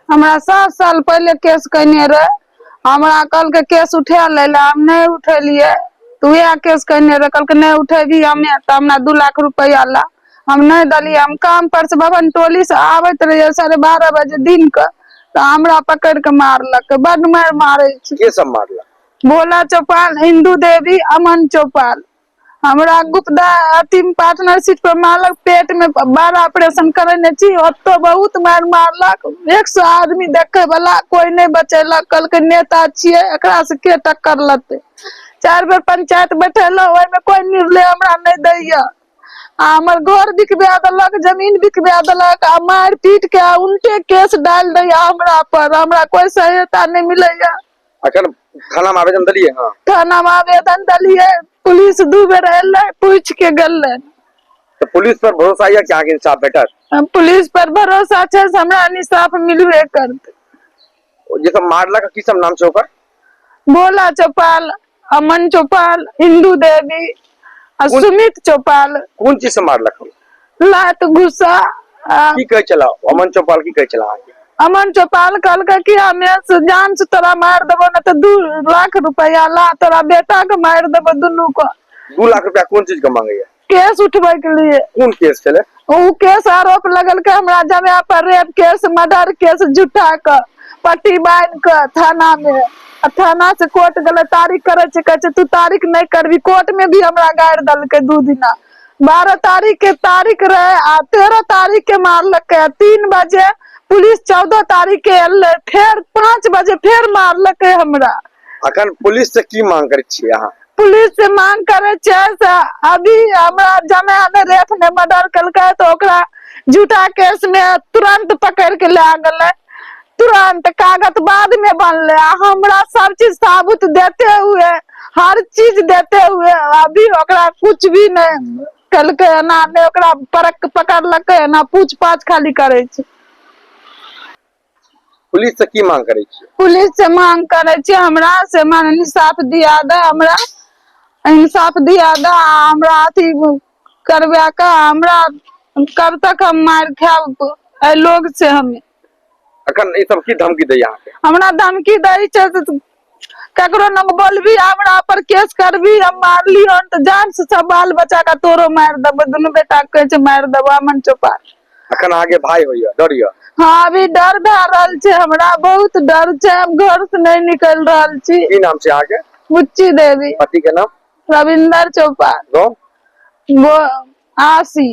हमरा 7 साल पहिले केस कयने रहे। हमरा कहलकै केस उठा लै लए, हम नहि उठेलियै। तऽ उएह केस कयने रहे, कहलकै नहि उठेबही हमे तऽ हमरा 2 लाख रुपैआ ला। हम नहि देलियै। हम काम पर से भवन टोली से आबैत रहियै 12:30 बजे दिन के, तऽ हमरा पकड़ि के मारलक। बड मारि मारै छै। के सब मारलक? भोला चौपाल, हिन्दू देवी, अमन चौपाल। हमरा गुप्ता अथी पार्टनरशिप पर मारलक, पेट में बड़ा ऑपरेशन करेने छी, ओतो बहुत मारि मारलक। 100 आदमी देखे वाला कोई नहीं बचेलक। कहलकै नेता छियै, एकरा से के टक्कर लेतै। 4 बेर पंचायत बैठेलहुँ, ओहिमे कोई निर्णय हमरा नहि दैया। आ हमर घर बिकबा देलक, जमीन बिकबा देलक, आ मारि पीट के आ उल्टे केस डालि दैया हमरा पर। हमरा कोई सहायता नहि मिलैया। अखन थाना में आवेदन देलियै? हाँ, थाना में आवेदन देलियै, पुलिस 2 बेर एलै, पूछ के गेलै। तऽ पुलिस पर भरोसा यऽ कि अहाँके इंसाफ भेटत? पुलिस पर भरोसा छै से हमरा इंसाफ मिलबे करतै। जे सब मारलक, की सब नाम छै ओकर? भोला चौपाल, अमन चौपाल, हिन्दू देवी आ सुमित चौपाल। कोन चीज से मारलक? लात गुस्सा। की कहै छला अमन चौपाल? की कहै छला अहाँके? अमन चौपाल कहलकै कि हमे से जान से तोरा मारि देबो, ने तऽ 2 लाख रुपया ला, तोरा बेटा के मारि देबो दुनू को। 2 लाख रुपया कोन चीज के मांगैया? केस उठबै के लिए। कोन केस छलै? ओ केस आरोप लगलकै हमरा जमाय पर, रेप केस, मर्डर केस, झूठा के पट्टी बान्हि के थाना में, आ थाना से कोर्ट गेलै, तारीख करै छै, कहै छै तू तारीख नहि करबी। कोर्ट में भी हमरा गारि देलकै 2 दिना। 12 तारीख के तारीख रहे आ 13 तारीख के मारलकै। 3 बजे पुलिस 14 तारीख के एलै, फेर 5 बजे फेर मारलकै हमरा। अखन पुलिस से की मांग करै छियै अहाँ? पुलिस से मांग करे छै से अभी हमरा जमाय ने रेप ने मर्डर केलकै, तऽ ओकरा झूठा केस में तुरंत पकड़ के लए गेलै, तुरंत कागज बाद में बनले। आ हमरा सब चीज साबुत देते हुए, हर चीज देते हुए अभी ओकरा कुछ भी नहीं केलकै, एना नहि ओकरा परक पकड़लकै, एना पूछ पाछ खाली करै छै। पुलिस से की मांग करै छियै? पुलिस से मांग करै छियै हमरा से मान इंसाफ दिया दे, हमरा इंसाफ दिया दे। आ हमरा अथी करवा के, हमरा कब तक हम मारि खायब एहि लोग से? हम अखन ई सब की धमकी दैया अहाँके? हमरा धमकी दै छै से ककरो न बोलबी, हमरा पर केस करबी, हम मारली हन तऽ जान से सब बाल बच्चा के तोरो मारि देबो, दुनू बेटा के कहै छै मारि देबो। अमन चौपाल। अखन अहाँके भाई होइया, डर यऽ? हाँ, अभी डर भए रहल छै हमरा, बहुत डर छै, हम घर से नहि निकलि रहल छी। की नाम छै अहाँके? बुच्ची देवी। पति के नाम? रविंदर चौपाल। गाँव? आसी।